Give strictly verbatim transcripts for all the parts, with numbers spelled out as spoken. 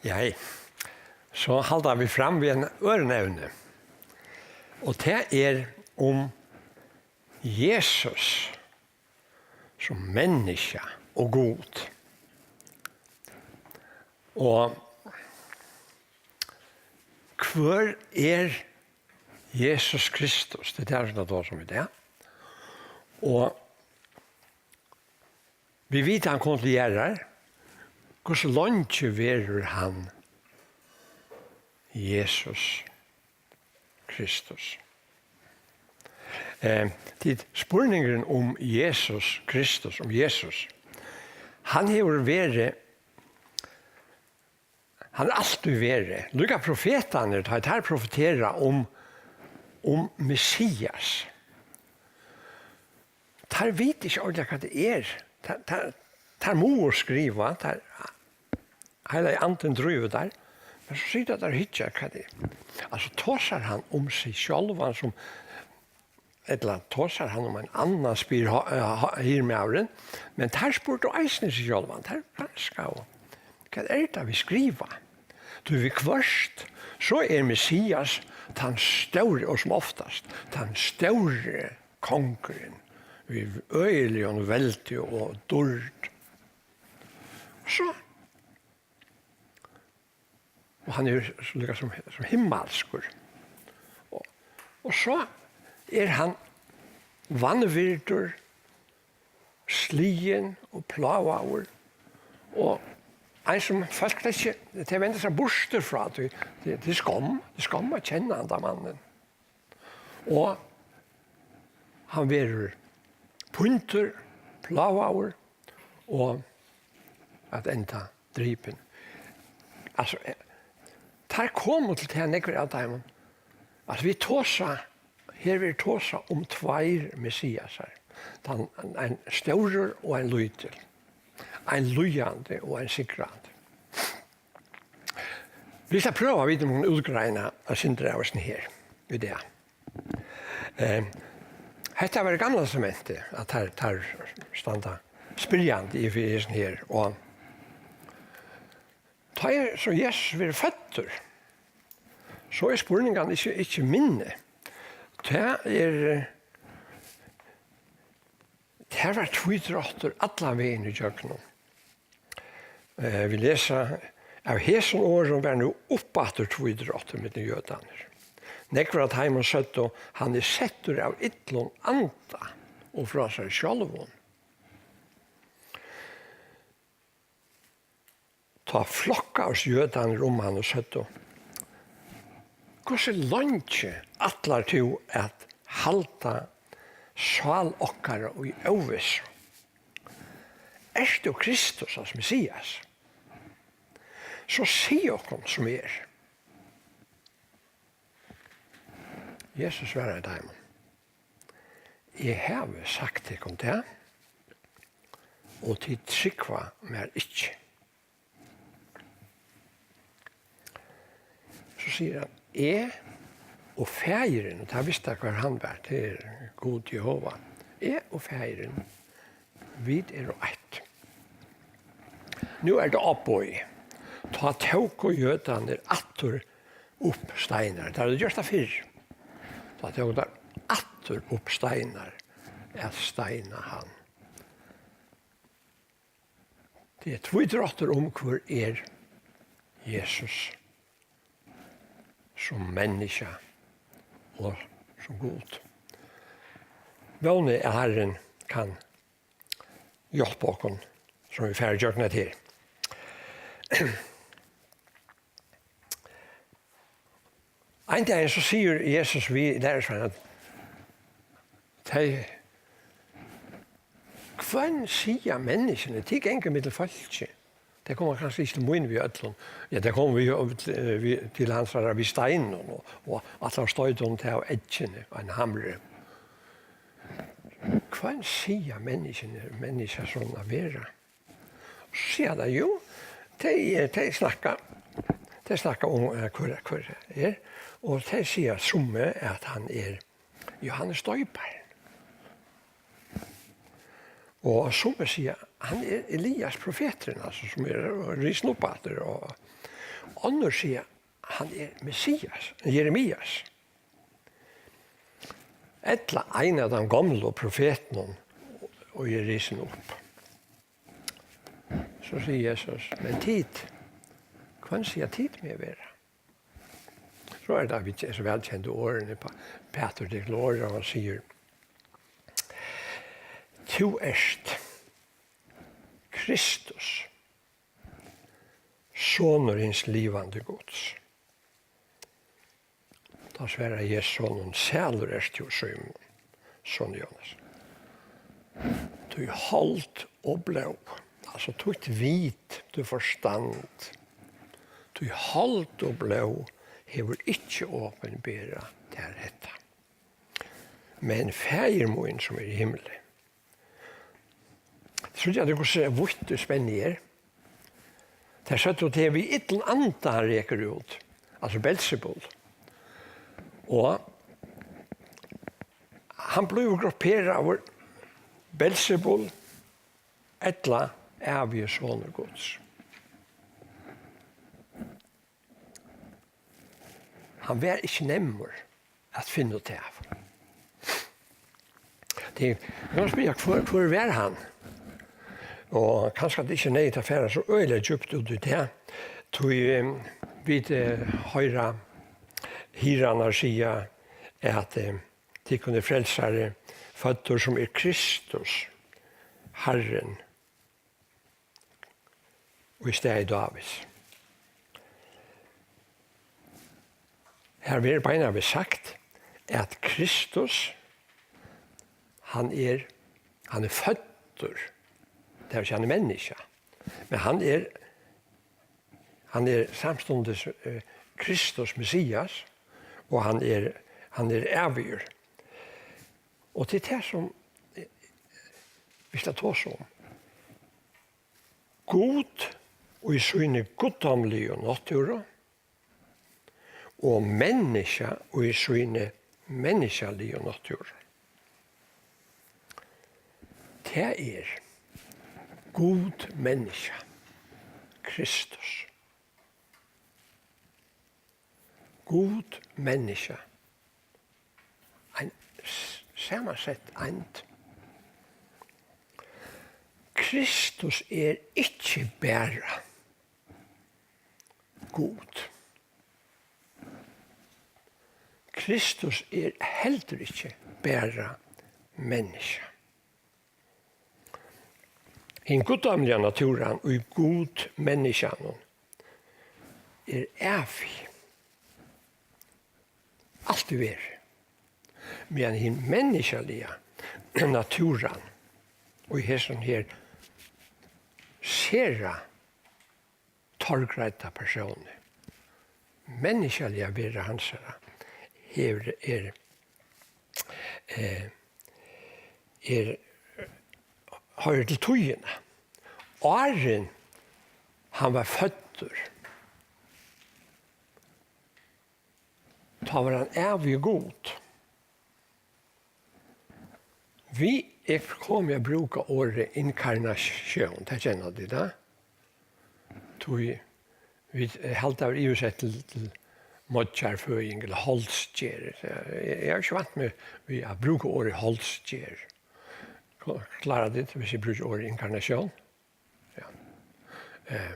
Ja, hey. So halda vit fram við einum øðrum evni. Og tað er um Jesus sum menniskja og Gud. Og hvør er Jesus Kristus? Tað er tað, sum tað dreiar seg um í dag. Og vit vita, hann kom til jarðar. Hvussu leingi verður hann Jesus Kristus? Eh, tit, spurningurin um Jesus Kristus, um Jesus, hann hevur verið, hann hevur altíð verið. Líka profetarnir, tá teir profetera um, um Messias, teir vita ikki ordiliga, hvat tað er. Teir, teir, teir mugu skriva, teir, Heilagi Andin drívur teir. Men so sita teir og hyggja, hvat tað er. Altso, tosar hann um seg sjálvan sum, ella tosar hann um ein annan, spyr ha-, ha-, hirðmaðurin. Men teir spurdu eisini seg sjálvan, teir granskaðu. Hvat er tað, vit skriva? Tí viðhvørt, so er Messias tann stóri, og sum oftast, tann stóri kongurin, við øgiligum veldi og dýrd. So, og hann er líka sum, sum himmalskur. Og, og so er hann vanvirdur, sligin og plágaður, og ein sum fólk ikki, tey venda seg burtur frá, tí, tí, tí skomm, tí skomm at kenna handan mannin. Og hann verður píndur, plágaður og at enda dripin. Altso, eh, teir komu til tað, nógvir av teimum, at vit tosa, her verður tosað um tveir Messiasar. Tann, ein stórur og ein lítil. Ein líðandi og ein sigrandi. Vit skulu prøva, vit, um at útgreina eitt sindur av hesum her í dag. Eh, hetta var í Gamla Testamenti, at teir, teir standa spyrjandi fyri hesum her, og tá er so Jesus verður føddur, so er spurningarnir ikki, ikki minni. Tað er, eh, tað var tvídráttur allan vegin ígjøgnum. Eh, vit lesa: Av hesum orðum var nú uppaftur tvídráttur millum jødarnar. Nógvir av teimum søgdu: Hann er settur av illum anda og frá sær sjálvum. Tá flokkaðust jødarnir um hann og søgdu: Hvussu leingi ætlar tú at halda sál okkara í óvissu? Ert tú Kristus, altso Messias, so sig okkum, sum er. Jesus svaraði teimum: Eg havi sagt tykkum tað, og tit trúgva mær ikki. So sigur hann: Eg og Faðirin, og tá visti hann, hvør hann var, tað er Gud Jehova. Eg og Faðirin, vit eru eitt. Nú er tað uppboðið. Tá tóku jødarnir aftur upp steinar. Teir høvdu gjørt tað fyrr. Tá tóku teir aftur upp steinar at steina hann. Tað er tvídráttur um, hvør er Jesus sum menniskja og sum Gud. Vóni, at Harrin kann hjálpa okkum, sum vit fara ígjøgnum hetta her. Ein dagin so sigur Jesus við lærisveinarnar: Tey, hvønn siga menniskjuni? Tit ganga millum fólki. Tey koma kanska ikki til mín við øllum. Ja, tey koma við, við, til hansara við steinum og, og ætla at stoyta honum tað av eggini, ein hamri. Hvønn siga menniskjuni, menniskja son at vera? So siga tey, jú, tey, tey snakka, tey snakka um, eh, hvør, hvør er, og tey siga summi, at hann er Jóhannes Doyparin. Og summi siga, hann er Elias profeturin, altso, sum er risin upp aftur. Og, Onnur siga, hann er Messias, Jeremias. Ella ein av teimum gomlu profetunum, og er risin upp. So sigur Jesus, men tit, hvønn siga tit meg vera? So er tað við so vælkendu orðini, Pa-, Pætur tekur til orð, og hann sigur, tú ert Kristus, sonur hins livandi Guds. Tá svarar Jesus honum, sælur ert tú, Símun, sonur Jónas. Tí hold og blóð, altso títt vit, títt forstand, tí hold og blóð hevur ikki opinberað tær hetta, men Faðir mín, sum er í himli. Síggja tit, hvussu vítt og spennið er? Tær søgdu, tað er við illum anda, hann rekur út, altso Belsebul. Og hann blívur grupperaður, Belsebul, ella ævigi sonur Guds. Hann var ikki nemmur at finna út av. Tað, nú spyrja, hvør, hvør var hann? Og kanska tað ikki er neyðugt at fara so øgiliga djúpt út í tað, tí, eh, vit, eh, hoyra hirðarnar siga, at, eh, tykkum er frelsari føddur, sum er Kristus, Harrin, í staði Dávids. Her verður beinanvegin sagt, at Kristus, hann er, hann er føddur, tað vil siga, hann er menniskja, men hann er, hann er samstundis, eh, Kristus, Messias, og hann er, hann er ævigur. Og tað er tað, sum, eh, vit skulu tosa um. Gud í síni guddómligu náttúru og menniskja í síni menniskjaligu náttúru. Tað er Gud menniskja, Kristus. Gud menniskja. Ein s-, samansett eind. Kristus er ikki bara Gud. Kristus er heldur ikki bara menniskja. Hin guddómliga natúran í Gud menniskjanum er ævig. Altíð verið. Meðan hin menniskjaliga natúran í hesum her sera torgreidda persóni, menniskjaliga vera hansara, hevur, er, eh, er, hoyrir til tíðina. Áðrenn hann var føddur, tá var hann ævigi Gud. Vit, eg komi at brúka orðið inkarnatión, tað kenna tit, ha? Tí vit, eh, halda, tað verður yvirsett til, til moyggjarføðing ella holdsgerð. Eg, eg havi ikki vant meg við at brúka orðið holdsgerð. Kl-, klára tit, hvis eg brúki orðið inkarnatión? Ja. Eh,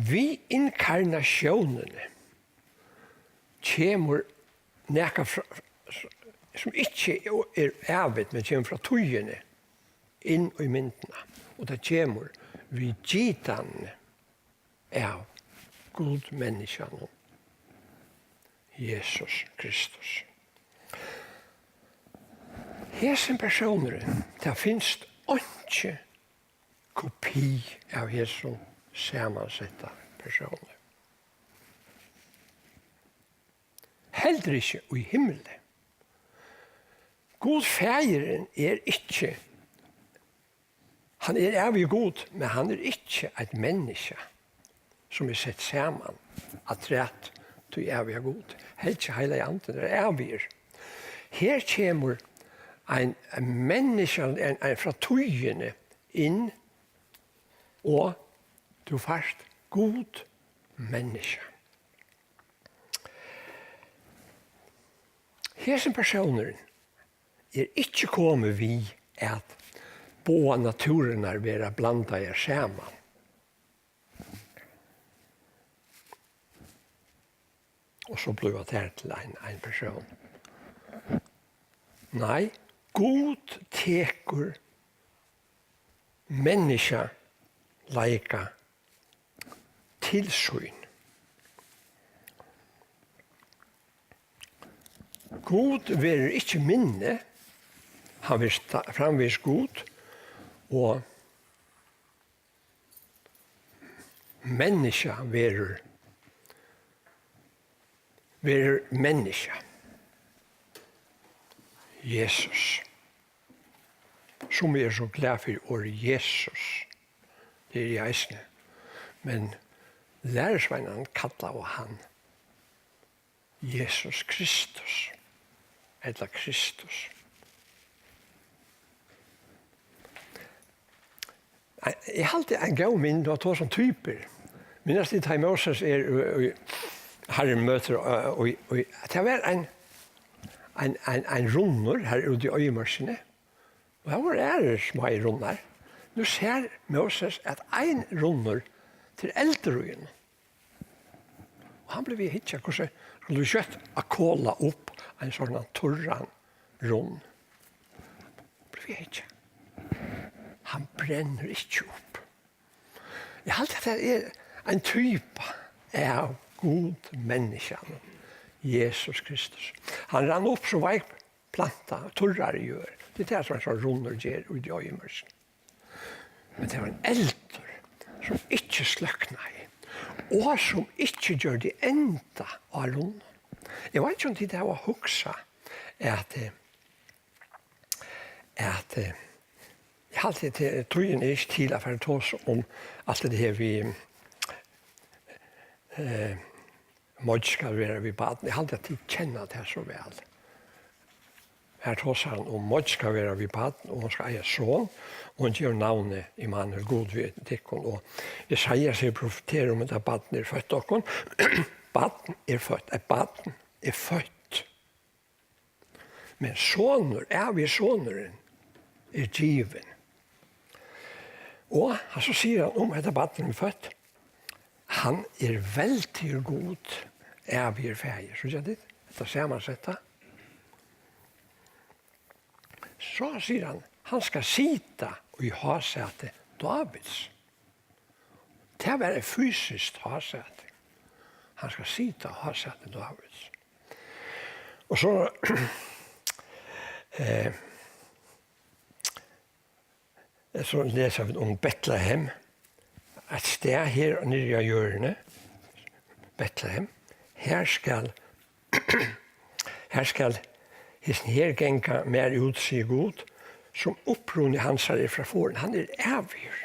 við inkarnatiónini kemur nakað frá, sum ikki er ævigt, men kemur frá tíðini inn í myndina. Og tað kemur við gitanini av Gud menniskjanum, Jesus Kristus. Hesin persónurin, tað finst einki kopi av hesum samansetta persóni. Heldur ikki í himli. Gud Faðirin er ikki, hann er ævigi Gud, men hann er ikki eitt menniskja, sum er sett saman afturat tí æviga Gud. Helgi Heilagi Andin er ævigur. Her kemur ein, ein menniskja, ein, ein frá tíðini inn og Tú fært Gud, menniskja. Hesin persónurin er ikki komin við at báðar náttúrurnar verða blandaðar saman. Og so blíva tær til ein, ein persón. Nei, Gud tekur menniskjaleika til sín. Gud verður ikki minni, hann verður sta-, framvegis Gud, og menniskja verður, verður menniskja. Jesus. Sum eg eri so glað fyri orðið Jesus. Tað eri eg eisini. Men lærisveinarnir kallaðu hann Jesus Kristus, ella Kristus. Eg haldi ein góð mynd, og tað sum typir. Minnast tit, tá Moses er, og, og Harrin møtir, og, og, og tað var ein, ein, ein, ein runnur her úti í oyðimørkini. Og her vóru aðrir smáir runnar. Nú sær Moses, at ein runnur til eldur í honum. Og hann bleiv við at hyggja, hvussu skuldi skjótt at kola upp ein sånn turran runn. Bleiv við at hyggja. Hann brennur ikki upp. Eg haldi, at tað er ein typa av Gud, menniskjan, Jesus Kristus. Hann rann upp sum veik planta, turrari jørð. Tað er tað, sum ein sånn runnur ger úti í oyðimørkini. Men tað var ein eldur, sum ikki sløknaði, og sum ikki gjørdi enda á runninum. Eg veit ikki, um tit hava hugsað, at, eh, at, eh, eg haldi, at, eh, tíðin er ikki til at fara at tosa um alt det her við, eh, moyggj skal vera við barn. Eg haldi, at tit kenna tað so væl. Her tosar hann um, moyggj skal vera við barn, og hon skal eiga son, og hon gevur navnið Immanuel, Gud við tykkum. Og Jesaja sigur, profeterar um, at barn er føtt okkum. Barn er føtt, eitt barn er føtt. Men sonur, ævigi sonurin, er givin. Og hann, so sigur hann um hetta barnið, sum er føtt: Hann er veldigur Gud, ævigur Faðir. Síggja tit hetta samansetta? So sigur hann: Hann skal sita í hásæti Dávids. Tað var eitt fysiskt hásæti. Hann skal sita á hásæti Dávids. Og so, eh, so lesa vit um Betlehem. Eitt stað her niðri á jørðini, Betlehem. Her skal, her skal hesin her ganga mær út, sigur Gud, sum uppruni hansara er frá forðum. Hann er ævigur.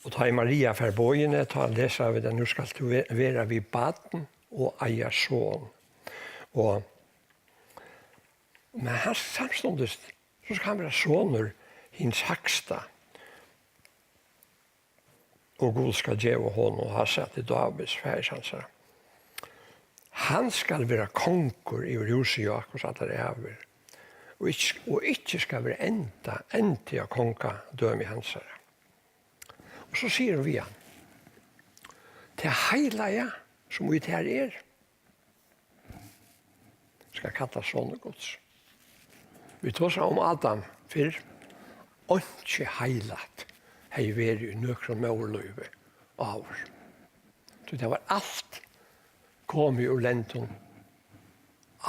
Og tá ið Maria fær boðini, tá lesa vit, at nú skalt tú ve-, vera við barn og eiga son. Og, men hann samstundis, so skal hann vera sonur hins hægsta. Og Gud skal geva honum hásæti Dávids, faðirs hansara. Hann skal vera kongur yvir húsi Jákups allar ævir, og ikki, og ikki skal vera enda, endi á kongadømi hansara. Og so sigur hann við hann: Tað heilaga, sum í tær er, skal kallast sonur Guds. Vit tosaðu um Adam fyrr. Einki heilagt hevði verið í nøkrum móðurlívi áður. Tí tað var alt komið úr lendum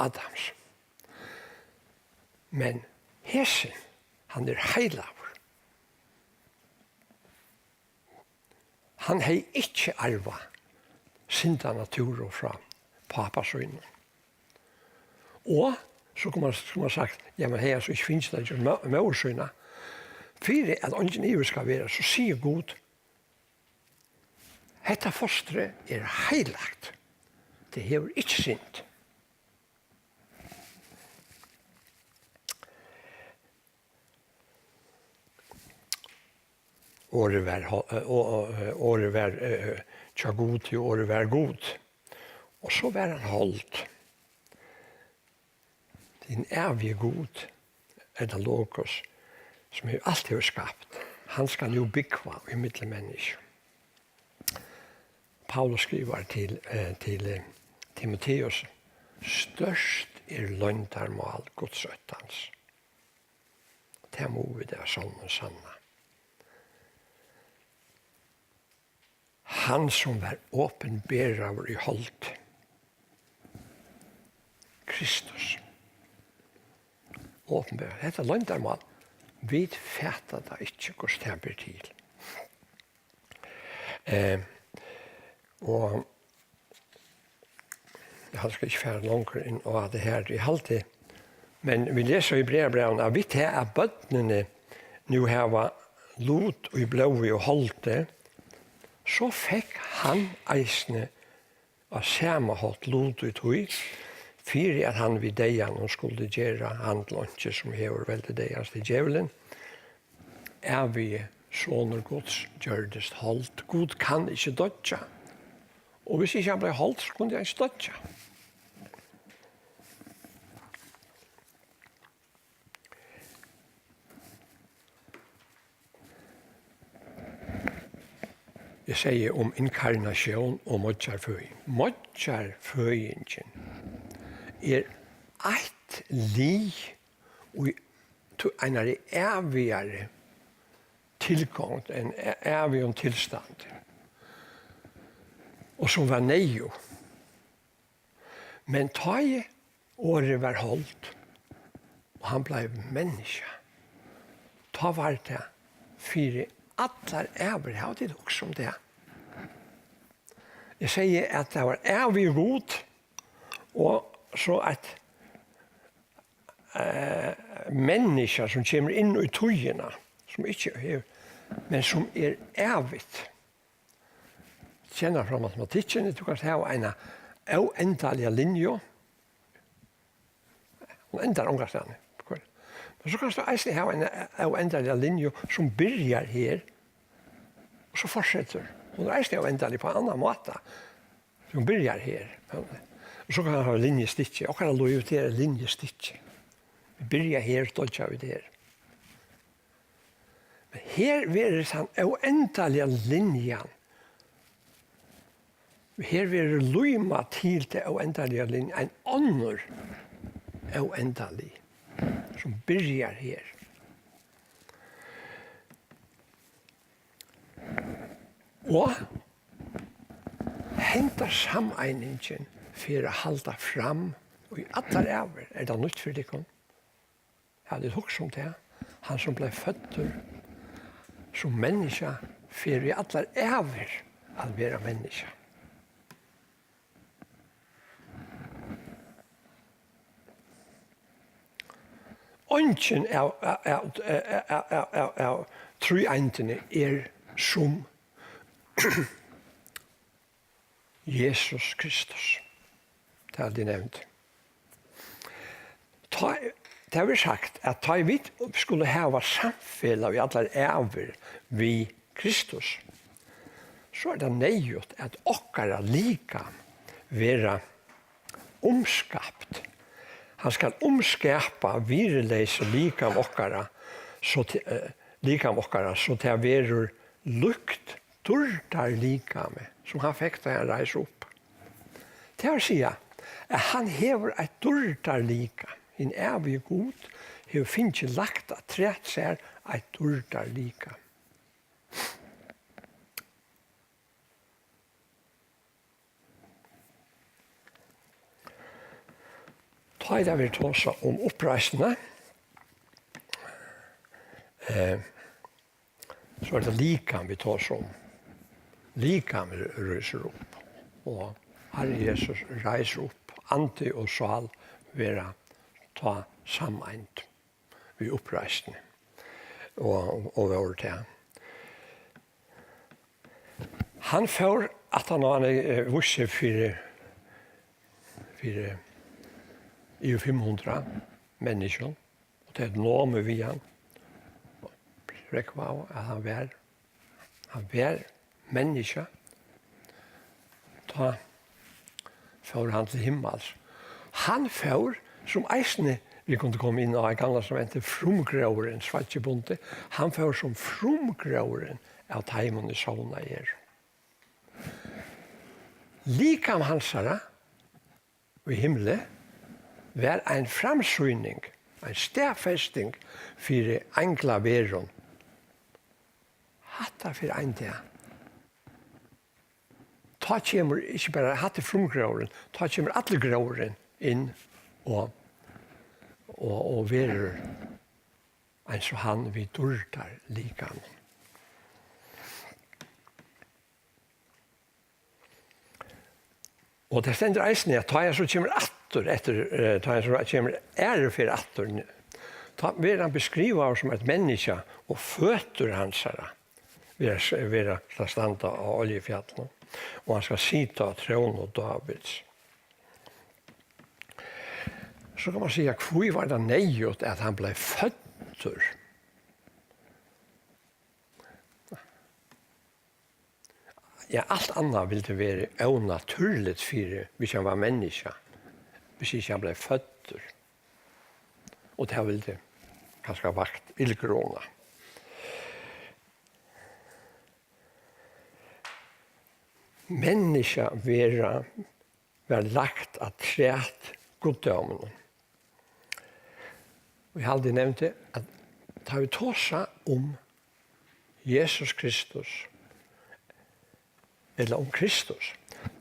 Adams. Men hesin, hann er heilagur. Hann hevði ikki arvað syndanatúru frá pápa sínum. Og so kundi man, kundi man sagt: Ja, men hevði hann so ikki fingið tað gjøgnum mó-, móður sína? Fyri at eingin ivi skal vera, so sigur Gud: Hetta fostrið er heilagt. Tað hevur ikki synd. Orðið var ho-, eh, o-, o-, eh, orðið var, eh, hjá Gudi, og orðið var Gud. Og so var hann hold. Hin ævigi Gud, ella Logos, sum hevur, alt hevur skapt, hann skal nú búgva í millum menniskju. Paulus skrivar til, eh, til, eh, Timoteus: "Stórt er loyndarmál Guds óttans." Tað mugu vit av sonnum sanna. Hann, sum var opinberaður í holdi, Kristus. Opinberaður. Hetta loyndarmál, vit fata tað ikki, hvussu tað ber til. Eh, og eg haldi, skal ikki fara longur inn á tað her, eg haldi, men vit lesa í Hebreabrævinum, at við tað, at børnini nú hava lut í blóði og holdi, so fekk hann eisini á sama hátt lut í tí, fyri at hann við deyðanum skuldi gera hann til einkis, sum hevur veldi deyðans, tað er djevulin. Ævigi Sonur Guds gjørdist hold. Gud kann ikki doyggja. Og hvis ikki hann bleiv hold, so kundi hann ikki doyggja. Eg segði um inkarnatión og moyggjarføðing. Moyggjarføðingin er eitt lið í tú-, einari ævigari tilgongd, ein æ-, ævigum tilstandi, og sum var neyðug. Men tá ið orðið var hold, og hann bleiv menniskja, tá var tað fyri allar ævir. Hava tit hugsað um tað? Eg segði, at tað var ævigi Gud, og so eitt, eh, menniskja, sum kemur inn í tíðina, sum ikki hevur, men sum er ævigt. Kenna frá matematikkin, tú kanst hava eina óendaliga linju. Hon endar ongastaðni. Men so kanst tú eisini hava eina óendaliga linju, sum byrjar her, og so fortsetur. Hon er eisini óendalig á annan máta. Hon byrjar her. Og so kann hon hava linjustykki. Okkara lív, tað er linjustykki. Vit byrja her, doyggja vit her. Men her verður tann óendaliga linjan. Her verður límað til ta óendaliga linjan, ein onnur óendalig, sum byrjar her. Og henda sameiningin fer at halda fram í allar ævir. Er tað nýtt fyri tykkum? Hava tit hugsað um tað? Hann sum bleiv føddur sum menniskja fer í allar ævir at vera menniskja. Eingin av, av, av, av, av, av, av tríeindini er sum Jesus Kristus. Tað er nevnt. Tá, tað verður sagt, at tá vit skulu hava samfelag í allar ævir við Kristus, so er tað neyðugt, at okkara likam verða umskapt. Hann skal umskapa virðileys likam okkara, so t-, eh, likam okkara, so tað verður líkt dýrdarlikami, sum hann fekk, tá hann reis upp. Tað vil siga, at hann hevur eitt dýrdarlikam. Hin ævigi Gud hevur fingið lagt afturat sær eitt dýrdarlikam. Tá ið tað verður tosað um uppreisnina, eh, so er tað likam, vit tosa um. Likamið rísur upp, og Harrin Jesus reis upp. Andi og sál verða tá sameind við uppreisn og, og vóru tað. Hann fór aftan á, hann hevði, eh, víst seg fyri, fyri yvir fimm hundrað menniskjum, og tey høvdu numið við hann, og prógvaðu, at hann var Hann var menniskja. Tá fór hann til himmals. Hann fór, sum eisini vit kundu koma inn á í Gamla Testamenti, frumgróðurin, sveiggibundið. Hann fór sum frumgróðurin av teimum, ið sovnað eru. Likam hansara í himli var ein framsýning, ein staðfesting fyri einglaverðum. Hatta fyri ein dag. Tá kemur ikki bara, hatta er frumgróðurin, tá kemur allur gróðurin inn og, og, og verður eins og hann við dýrdar likam. Og tað stendur eisini, at tá hann so kemur aftur, eftir, eh, tá hann so kemur aðru ferð aftur, tá verður hann beskrivaður sum eitt menniskja og føtur hansara verða, verða skal standa á Oljufjallinum, og hann skal sita á tróni Dávids. So kann man siga, hví var tað neyðugt, at hann bleiv føddur? Ja, alt annað vildi verið ónatúrligt fyri, hvis hann var menniskja, hvis ikki hann bleiv føddur. Og tað vildi kanska vakt illgruna. Menniskja vera var lagt afturat guddóminum. Og eg haldi, eg nevndi, at tá vit tosa um Jesus Kristus, ella um Kristus,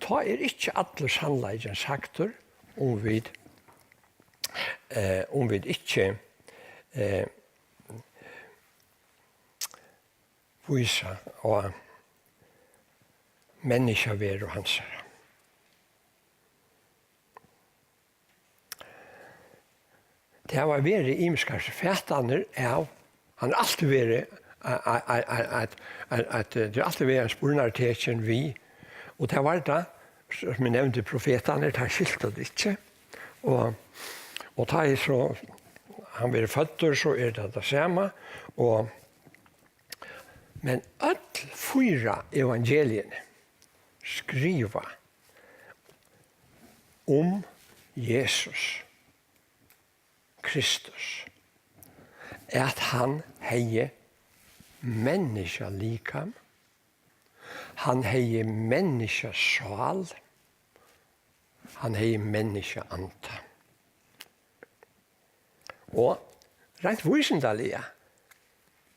tá er ikki allur sannleikin sagdur, um vit, eh, um vit ikki, eh, vísa á menniskjaveru hansara. Tað hava verið ymiskar fatanir av, hann er altíð verið, at, at, at, at, at, at, tað er altíð verið ein spurnartekin við, og tað var tað, sum eg nevndi, profetarnir, teir skiltu tað ikki, og, og tá er so, hann verður føddur, so er tað tað sama, og Men øll fýra evangeliini skriva um Jesus Kristus, at hann hevði menniskjalikam, hann hevði menniskjasál, hann hevði menniskjaanda. Og reint vísindaliga,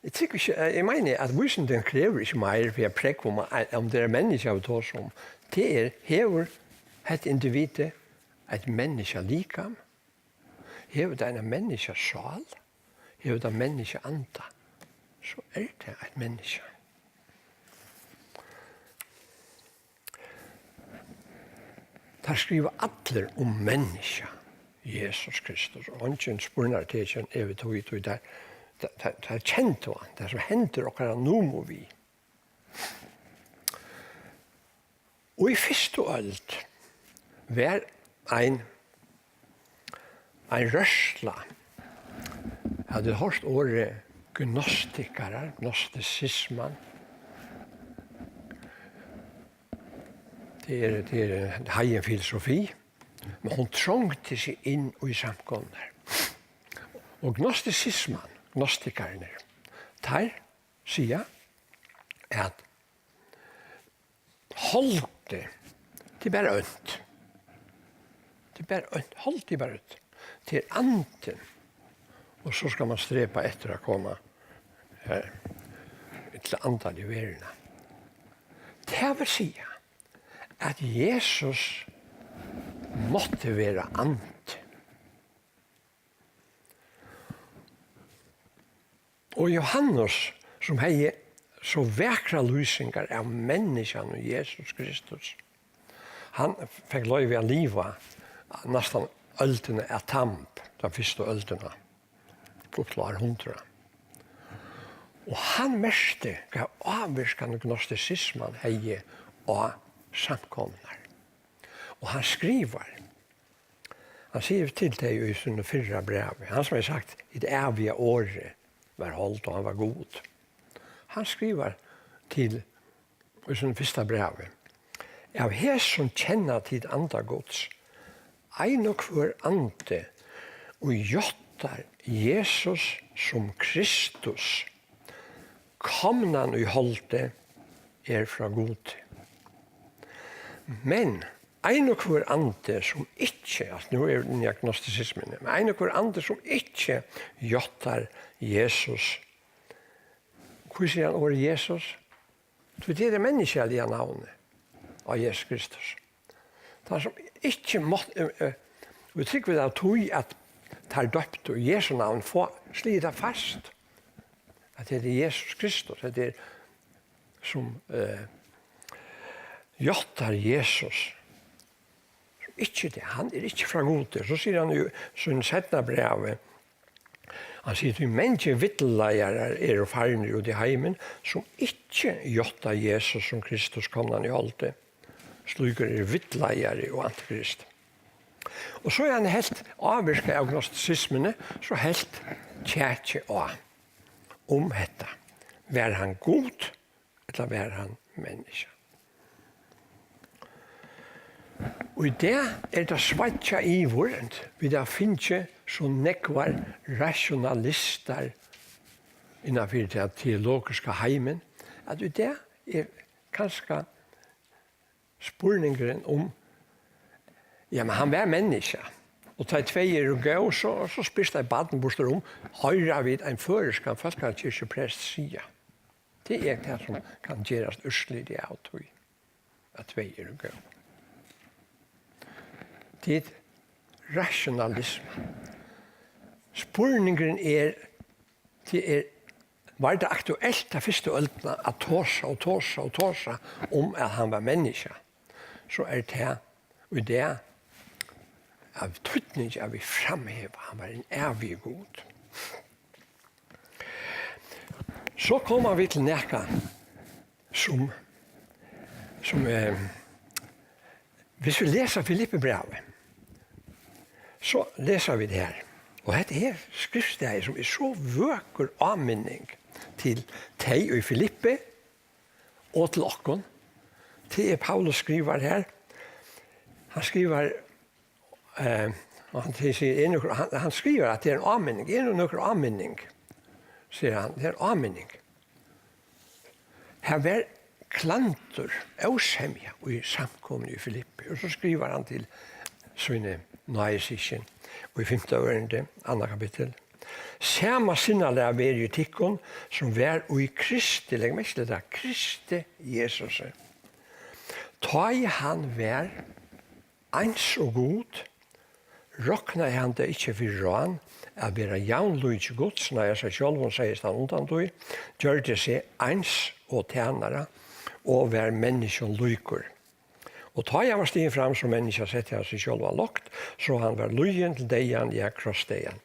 eg trúgvi ikki, eh, eg meini, at vísindin krevur ikki meir fyri at prógva um, at, um tað er menniskja, vit tosa um. Tað er, hevur hetta individið eitt menniskjalikam? Hevur tað eina menniskjasál? Hevur tað menniskjaanda? So er tað eitt menniskja. Teir skriva allir um menniskja, Jesus Kristus, og eingin spurnartekin er við tí, tí teir, teir, teir, teir kendu hann, tað sum hendir okkara nú og við. Og í fyrstu øld var ein Ein rørsla. Hevur tú hoyrt orðið gnostikarar, gnostisisman? Tað er, tað er ein heiðin filosofi, men hon trongdi seg inn í samkomurnar. Og gnostisisman, gnostikararnir, teir siga, at Holdið, tað er bara ónt. Tað er bara ónt. Holdið er bara ónt. Tað er andin. Og so skal man strepa eftir at koma, eh, til andaligu verðina. Tað vil siga, at Jesus mátti vera andi. Og Jóhannes, sum hevði so vakrar lýsingar av menniskjanum Jesus Kristus, hann fekk loyvi at liva næstan øldina av Tamb, ta fyrstu øldina, upp til ár hundrað. Og hann merkti, hvat ávirkan gnostisisman hevði á samkomurnar. Og hann skrivar, Hann sigur til tey í sínum fyrra brævi, hann sum hevði sagt, "Hitt æviga orðið var hold, og hann var Gud." Hann skrivar, til í sínum fyrsta brævi: Av hesum kenna tit anda Guds. Ein og hvør andi, ið játtar Jesus sum Kristus, komnan í holdið, er frá Gudi. Men ein og hvør andi, sum ikki, altso, nú er vit inni í gnostisismuni, men ein og hvør andi, sum ikki játtar Jesus. Hví sigur hann orðið Jesus? Tí tað er tað menniskjaliga navnið á Jesus Kristus. Tann sum ikki mátti, eh, eh, og trúgvir av tí, at teir doyptu í Jesu navn, fáa sligið tað fast, at hetta er Jesus Kristus, hetta er sum, eh, játtar Jesus. Ikki tað, hann er ikki frá Gudi. So sigur hann í sínum seinna brævi, hann sigur: Tí mangir villleiðarar eru farnir út í heimin, sum ikki játta Jesus sum Kristus, komnan í holdið. Slíkur er villleiðari og antikrist. Og so er hann helt ávirkað av gnostisismuni, so helt kjakið á um hetta. Var hann Gud, ella var hann menniskja? Og í dag er tað sveiggjað yvir, vit hava fingið so nógvar rationalistar innan fyri tað teologiska heimin, at í dag er kanska spurningurin um, ja, men hann var menniskja, og tá ið tvey eru góð, so, so spyrst eitt barn burtur um, hoyra vit ein føroyskan fólkakirkjuprest siga. Tað er tað, sum kann gerast úrslitið av tí, at tvey eru góð. Tað er rationalisma. Spurningurin er, tað er, var tað aktuelt ta fyrstu øldina at tosa og tosa og tosa um, at hann var menniskja, so er tað í dag av týdningi, at vit framheva, hann var ein ævigur Gud. So koma vit til nakað, sum, sum, eh, hvis vit lesa Filippibrævið, so lesa vit her, og hetta er skriftstaður, sum er so vøkur áminning til tey í Filippi og til okkum. Tað er Paulus skrivar her. Hann skrivar, eh, og hann sigur, er nøkur, hann, hann skrivar, at tað er ein áminning. Er nú nøkur áminning, sigur hann, tað er ein áminning. Her var klandur, ósemja í samkomuni í Filippi. Og so skrivar hann til síni náðisyskin í fimta ørindi, annað kapittul: Sama sinnalag verið í tykkum, sum var í Kristi, legg merki til tað, Kristi Jesusi. Tá ið hann var eins og Gud, roknaði hann tað ikki fyri rán at vera javnlíki Guds, nær seg sjálvum, segði hann undan tí, gjørdi seg eins og tænara og var menniskjum líkur. Og tá ið hann var stigin fram sum menniskja, setti hann seg sjálvan lágt, so hann var lýðin til deyðan, ja, krossdeyðan.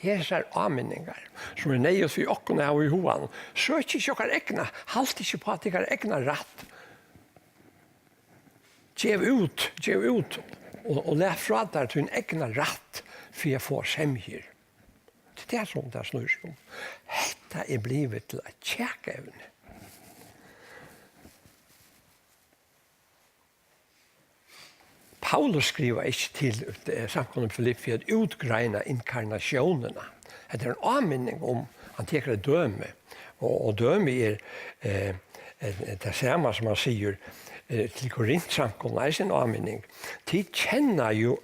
Hesar áminningar, sum er neyðugt fyri okkum at hava í huganum, søkið ikki okkara egna, halt ikki upp á tykkara egna rætt. Gev út, gev út og, og lat frá tær tín egna rætt fyri at fáa semjur. Tað er tað, sum tað snýr seg um. Hetta er blivið til eitt kjakaevni. Paulus skrivar ikki til, eh, samkomuna í Filippi at útgreina inkarnatiónina. Hetta er ein áminning um, hann tekur eitt dømi, og, og dømi er, eh, eh, tað sama sum hann sigur, eh, til Korint-samkomuna, eisini ein áminning. Tit kenna jú,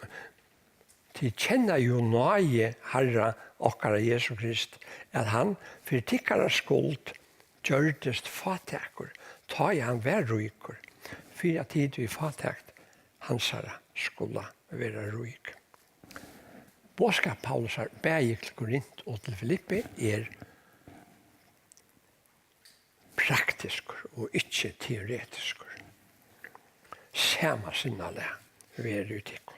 tit kenna jú náði Harra okkara Jesu Krist, at hann fyri tykkara skuld gjørdist fátækur, tá ið hann var ríkur, fyri at tit við fátækt hansara skula vera rík. Boðskap Paulusar bæði til Korint og til Filippi er praktiskur og ikki teoretiskur. Sama sinnalag verið í tykkum.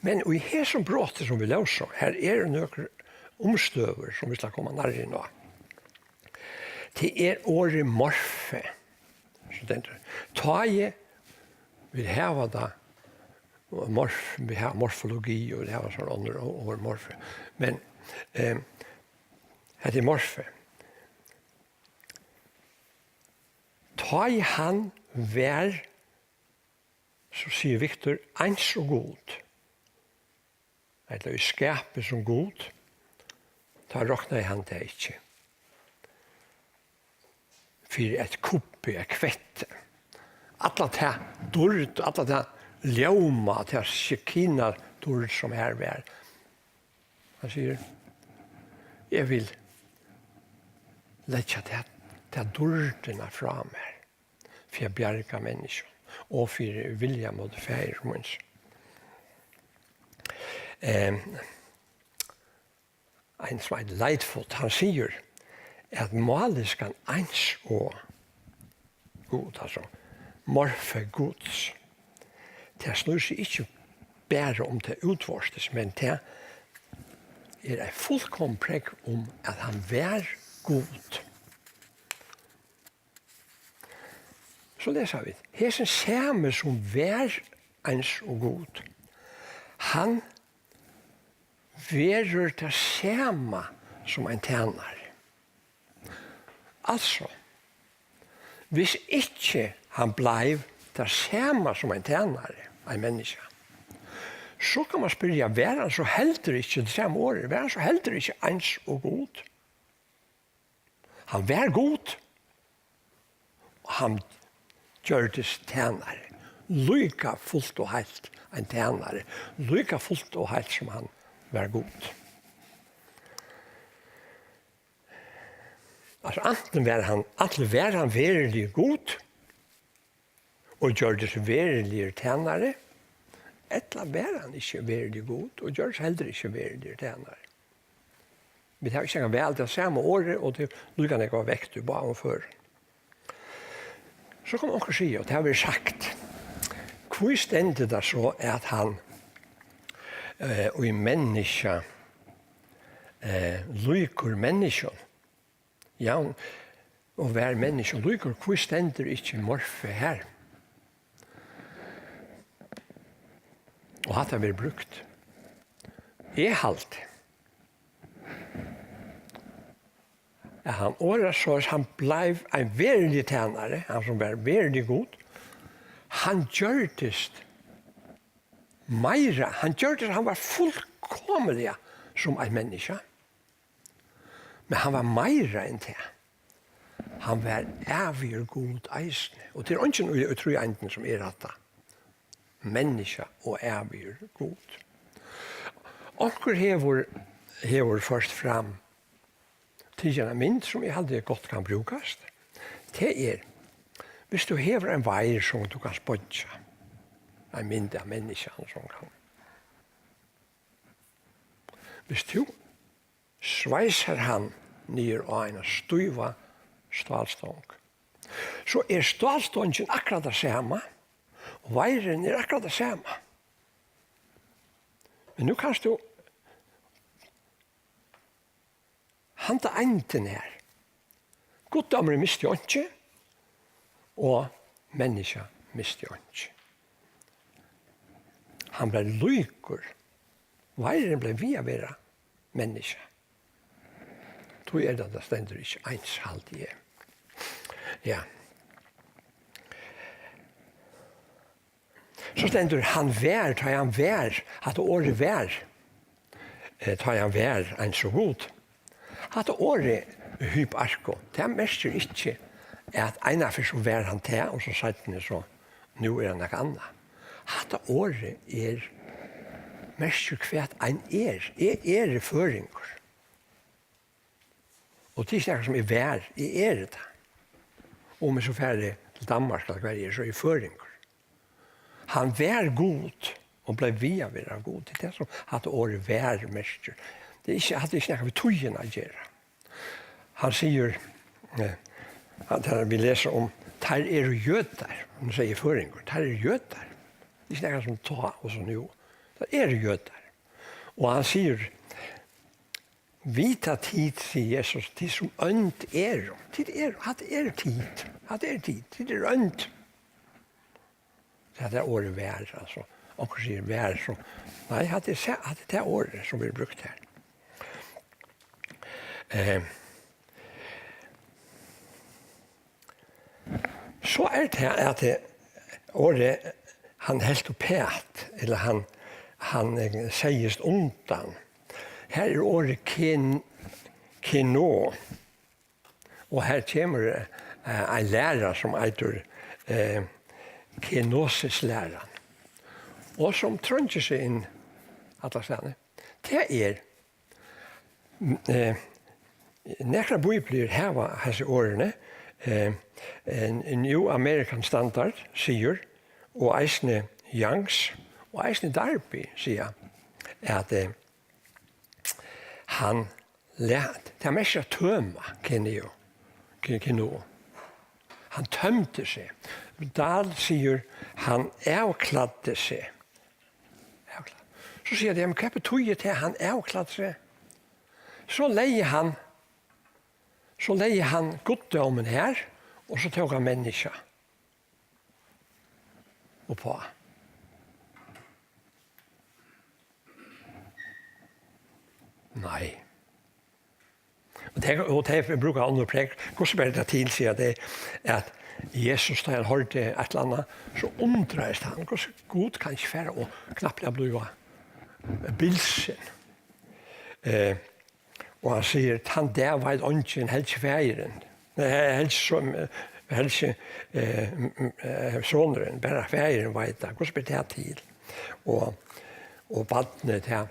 Men í hesum broti, sum vit lósu, her eru nøkur umstøður, sum vit skulu koma nærri inn á. Tað er orðið morfe. So stendur, tá ið vit hava tað, morf-, vit hava morfologi, og vit hava sovorðin onnur o-, orð, morfe. Men, eh, hetta er morfe. Tá ið hann var, so sigur Viktor, eins og Gud, ella í skapi sum Gud, tá roknaði hann tað ikki fyri eitt kuppi, eitt kvetti. Alla ta dýrd, alla ta ljóma, ta shekinah dýrd sum har var. Hann sigur, eg vil leggja ta, ta dýrdina frá mær fyri at bjarga menniskjum og fyri vilja móti faðir míns. Ehm, ein sum eitur Lightfoot, hann sigur, at máliskan eins og Gud, altso morphe Guds, tað snýr seg ikki bara um tað útvortis, men tað er eitt fullkomið prógv um, at hann var Gud. So lesa vit, hesin sami, sum var eins og Gud, hann verður tað sama sum ein tænari. Altso, hvis ikki hann bleiv tað sama sum ein tænari, ein menniskja, so kann man spyrja, var hann so heldur ikki, tað sama orðið, var hann so heldur ikki eins og Gud? Hann var Gud, og hann gjørdist tænari, líka fult og heilt ein tænari, líka fult og heilt sum hann var Gud. Altso, antin var hann, antin var hann veruligur Gud, og gjørdist veruligur tænari, ella var hann ikki veruligur Gud, og gjørdist heldur ikki veruligur tænari. Vit hava ikki nakað val, tað sama orðið, og tað er líka nógv vekt í báðum førum. So kann onkur siga, og tað hevur verið sagt, hví stendur tað so, at hann, eh, í menniskja, eh, líkur menniskjum? Ja, og var menniskjum líkur, hví stendur ikki morphe har? Og hatta verður brúkt. Eg haldi, at hann orðar soleiðis, hann bleiv ein veruligur tænari, hann sum var veruligur Gud, hann gjørdist meira, hann gjørdist, hann var fullkomiliga sum eitt menniskja. Men hann var meira enn tað. Hann var ævigur Gud eisini. Og tað er eingin í, í tríeindini sum er hatta. Menniskja og ævigur Gud. Onkur hevur, hevur ført fram tikið eina mynd sum eg haldi gott kann brúkast. Tað er, hvis tú hevur ein veir sum tú kanst boyggja, ein mynd av menniskjanum sum kann. Hvis tú sveisar hann niður á eina stíva stálstong, so er stálstongin akkurát tað sama, og veirin er akkurát tað sama. Men nú kanst tú handa eindin her. Guddómurin misti einki, og menniskja misti einki. Hann bleiv líkur. Veirin bleiv við at vera menniskja. Tí er tað, tað stendur ikki eins, haldi eg. Ja. So stendur, hann var, tá ið hann var, hatta orðið var, eh, tá ið hann var eins og Gud. Hatta orðið, hyparko, tað merkir ikki, at einaferð so var hann tað, og so seinni so, nú er hann nakað annað. Hatta orðið er, merkir hvat ein er. Eg eri føroyingur. Og tað er ikki nakað sum eg var, eg eri tað. Og um eg so fari til Danmark, ella hvar eg eri, so eri eg føroyingur. Hann var Gud, og bleiv við at vera Gud. Tað er tað sum hatta orðið var merkir. Tað er ikki, hatta er ikki nakað við tíðina at gera. Hann sigur, eh, at her vit lesa um, teir eru jødar. Hann sigur føroyingur, teir eru jødar. Tað er ikki nakað sum tá og so nú. Teir eru jødar. Og hann sigur, vita tit, sigur Jesus, tit sum ónd eru. Tit eru, hatta eru tit. Hatta eru tit. Tit eru ónd. Tað er orðið var, altso. Onkur sigur var, so. Nei, hatta er, sa-, hatta er tað orðið sum verður brúkt her. Eh, So er tað, at tað orðið, hann helt uppat, ella hann, hann, eh, segðist undan. Her er orðið ken-, keno, og her kemur, eh, ein læra, sum eitur, eh, kenosislæran, og sum treingir seg inn allastaðni. Tað er, mm, eh, nakrar bíbliur hava hasi orðini, eh, en New American Standard sigur, og eisini Young's, og eisini Darby siga, at, eh, hann læt, tað merkir at tøma, keneo, ke-, keno. Hann tømdi seg. Dahl sigur, hann avklæddi seg. Avklæddi. So siga tey, "Men hvat betýðir tað, hann avklæddi seg?" So legði hann, so legði hann guddómin her, og so tók hann menniskja uppá. Nei. Og tey, og tey brúka onnur prógv. Hvussu ber tað til, siga tey, at Jesus, tá hann hoyrdi eitt ella annað, so undraðist hann, hvussu Gud kann ikki fara og knappliga blíva bilsin. Eh, og hann sigur, "Tann dag veit eingin, helst ikki faðirin." Nei, he-, helst so, helst ikki, eh, m-, m-, eh, sonurin, bara faðirin veit tað. Hvussu ber tað til? Og, og barnið, tað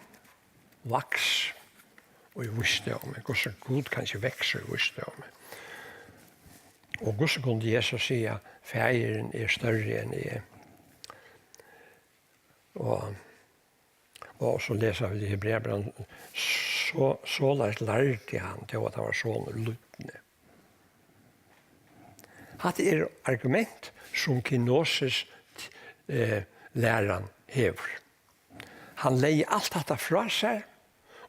vaks í vísdómi. Hvussu Gud kann ikki vaksa í vísdómi? Og hvussu kundi Jesus siga, "Faðirin er størri enn eg"? Og, og so lesa vit í Hebreabrævinum, "So, soleiðis lærdi hann, tó at hann var sonur lýdni." Hatta er argument, sum kenosis, eh, læran hevur. Hann legði alt hatta frá sær,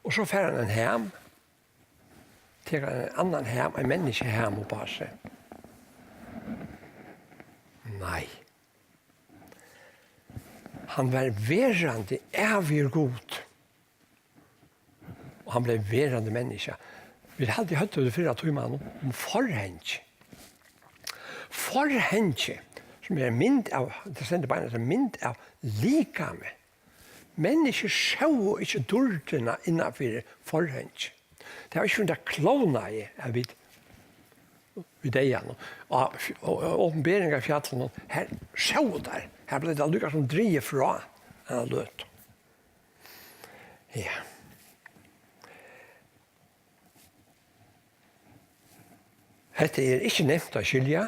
og so fær hann ein ham, tekur hann ein annan ham, ein menniskjaham uppá seg. Nei. Hann var verandi ævigur Gud. Og hann bleiv verandi menniskja. Vit haldi, høvdu vit fyrra tíman um forhengi. Forhengi, sum er mynd av, tað stendur beinleiðis, mynd av likami. Menniskjur sóu ikki dýrdina innanfyri forhengi. Tað var ikki fyrr enn tað klovnaði, at vit, vit deyða nú. Og, og, og Opinberingarfjallinum, her sóu teir, her bleiv tað líka sum drigið frá eina løtu. Ja. Hetta er ikki nemt at skilja,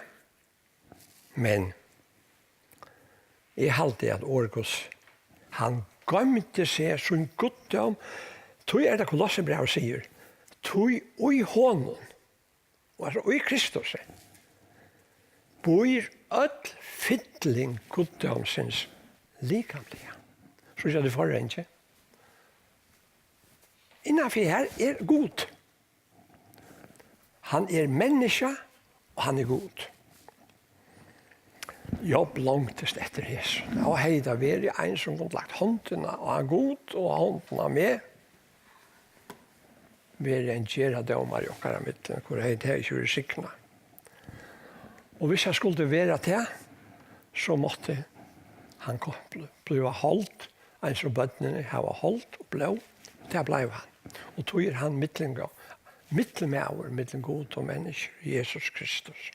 men eg haldi, at orð Guds, hann goymdi seg sín guddóm, tí er tað Kolossebrævið sigur, tí í honum, og altso í Kristusi, býr øll fylling guddómsins likamliga. So er tað forhengi. Innanfyri her er Gud. Hann er menniskja, og hann er Gud. Job longtist eftir hesum. Og hevði tað verið ein, sum kundi lagt hondina á Gud og hondina á meg, verið ein gerðardómari okkara millum, hvør hevði tað ikki verið signað. Og hvis hann skuldi vera tað, so mátti hann kom-, bli-, blíva hold, eins og børnini hava hold og blóð. Tað bleiv hann. Og tí er hann millum-, millummaður millum Gud og menniskju, Jesus Kristus.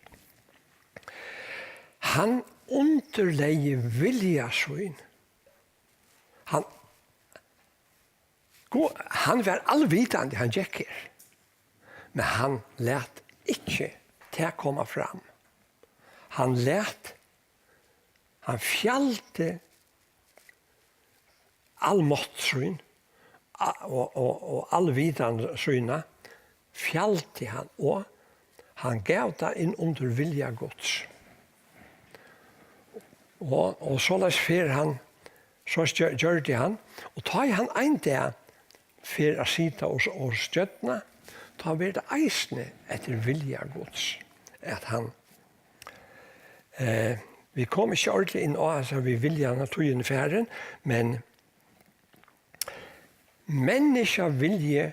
Hann undirlegði vilja sín. Hann Gud, hann var alvitandi, hann gekk her. Men hann læt ikki tað koma fram. Hann læt, hann fjaldi almátt sín, a-, og, og, og alvitan sína, fjaldi hann, og hann gav tað inn undir vilja Guds. Og, og soleiðis fer hann, soleiðis gjør-, gjørdi hann, og tá ið hann ein dag fer at sita og, og stjórna, tá verður tað eisini eftir vilja Guds, at hann, eh, vit koma ikki ordiliga inn á, altso, við viljan, at tíðin er farin, men menniskjavilji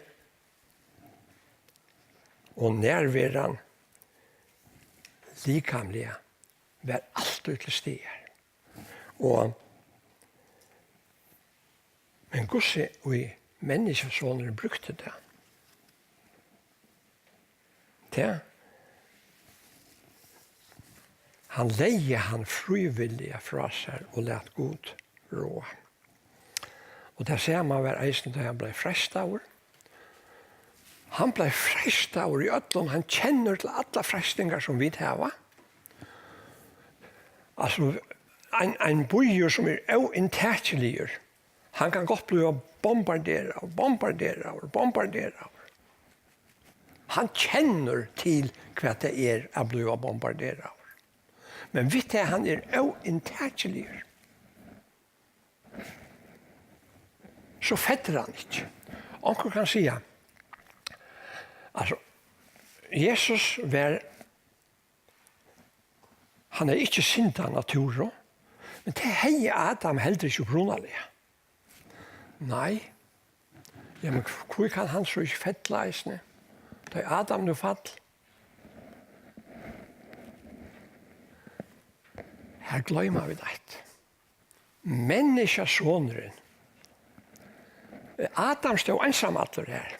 og nærveran likamliga var altíð til staðar. Og, men hvussu í Menniskjusonurin brúkti tað? Tað, hann legði hann frívilliga frá sær og læt Gud ráða. Og tað sama var eisini, tá hann bleiv freistaður. Hann bleiv freistaður í øllum, hann kennir til allar freistingar, sum vit hava. Altso, ein, ein býur, sum er óinntakiligur, hann kann gott blíva bombarderaður, bombarderaður, bombarderaður. Hann kennir til, hvat tað er at blíva bombarderaður. Men við tað, hann er óinntakiligur, so fellur hann ikki. Onkur kann siga, altso, Jesus var, hann hevði ikki synd av natúru, men tað hevði Adam heldur ikki upprunaliga. Nei. Ja, men hví kann hann so ikki fella eisini? Tá ið Adam nú fall. Her gloyma vit eitt. Menniskjasonurin. Adam stóð einsamallur her.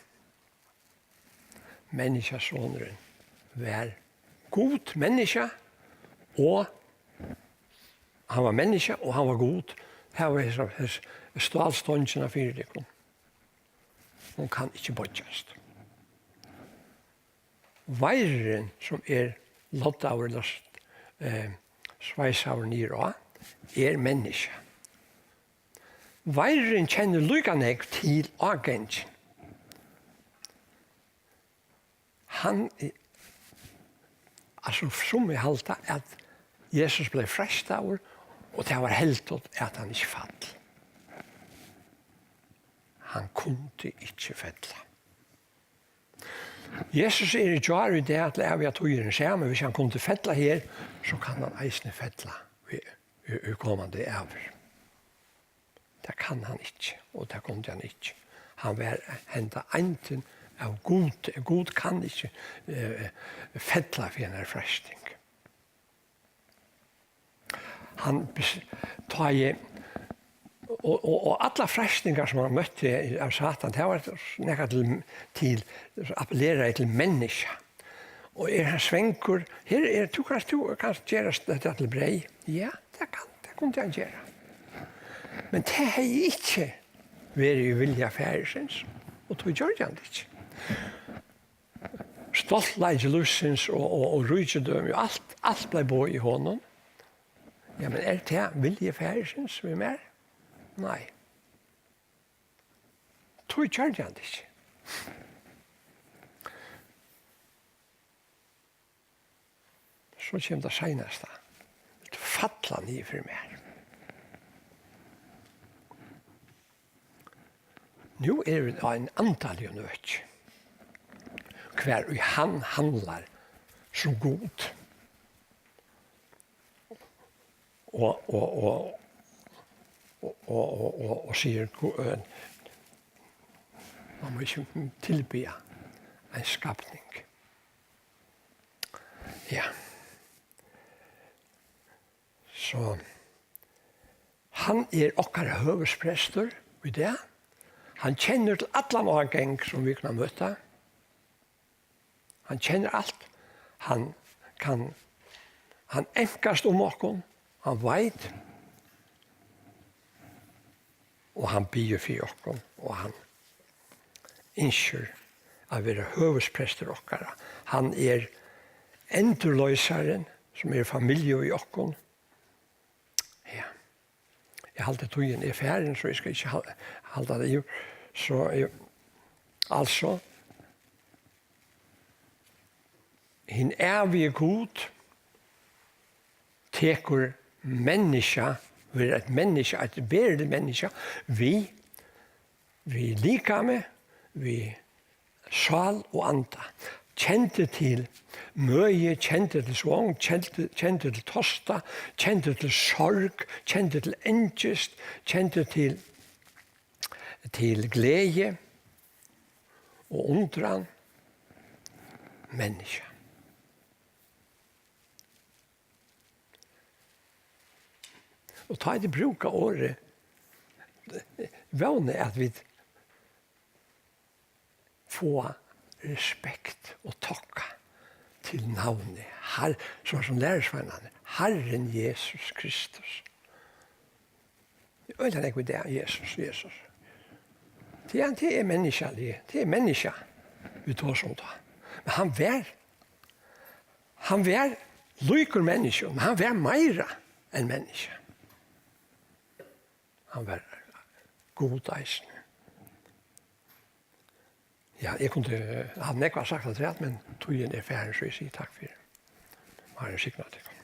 Menniskjasonurin var Gud, menniskja, og hann var menniskja, og hann var Gud. Her var hesa, hesa stálstongina fyri tykkum. Hon kann ikki boyggjast. Veirurin, sum er loddaður, ella, eh, sveisaður niður á, er menniskja. Veirurin kennir líka nógv til ágangin. Hann, eh, altso, summi halda, at Jesus bleiv freistaður, og tað var heldur, at hann ikki fall. Hann kundi ikki fella. Jesus er í gjár, í dag, til ævigar tíðir hin sami. Hvis hann kundi fella her, so kann hann eisini fella í, í, í komandi ævir. Tað kann hann ikki, og tað kundi hann ikki. Hann var henda eindin av Gud. Gud kann ikki, eh, fella fyri einari freisting. Hann bes-, tá eg, og, og, og allar freistingar, sum hann møtti av Satan, tað var nakað til, til, appelleraði til menniskja. Og er hann svangur? Her er, tú kanst, tú kanst gera hetta til breyð. Ja, tað kann, tað kundi hann gera. Men tað hevði ikki verið í vilja faðirsins, og tí gjørdi hann tað ikki. Stoltleiki lívsins og, og, og ríkidømi, og alt, alt bleiv boðið honum. Ja, men er tað vilji faðirsins við mær? Nei. Tí gjørdi hann tað ikki. So kemur tað seinasta. Vilt tú falla niður fyri mær? Nú eru vit á ein andaligum øki, hvar ið hann handlar sum Gud. Og, og, og, og, og, og, og sigur, Gud, eh, man má ikki tilbiðja ein skapning. Ja. So, hann er okkara høvuðsprestur í dag. Hann kennir til allan ágang, sum vit kunna møta. Hann kennir alt. Hann kann, hann ankast um okkum. Hann veit. Og hann biður fyri okkum. Og hann ynskir at vera høvuðsprestur okkara. Hann er endurloysarin, sum er í familju við okkum. Ja. Eg haldi, tíðin er farin, so eg skal ikki hal-, halda tað. Jú, so, jú, altso, hin ævigi Gud tekur menniskja, verður eitt menniskja, eitt veruligt menniskja, við, við likami, við sál og anda. Kendi til møði, kendi til svong, kendi, kendi til tosta, kendi til sorg, kendi til angist, kendi til, til gleði og undran. Menniskja. Og tá ið tit brúka orðið, vóni, at vit fáa respekt og tokka til navnið, Har-, so sum lærisveinarnir, Harrin Jesus Kristus. Eg øgiliga nógv í dag, Jesus, Jesus. Tað er, tað er menniskjaligt, tað er menniskja, vit tosa um tá. Men hann var, hann var líkur menniskjum, men hann var meira enn menniskja. Hann var Gud eisini. Ja, eg kundi havt nógv at sagt afturat, men tíðin er farin, so eg sigi takk fyri. Harrin signi tykkum.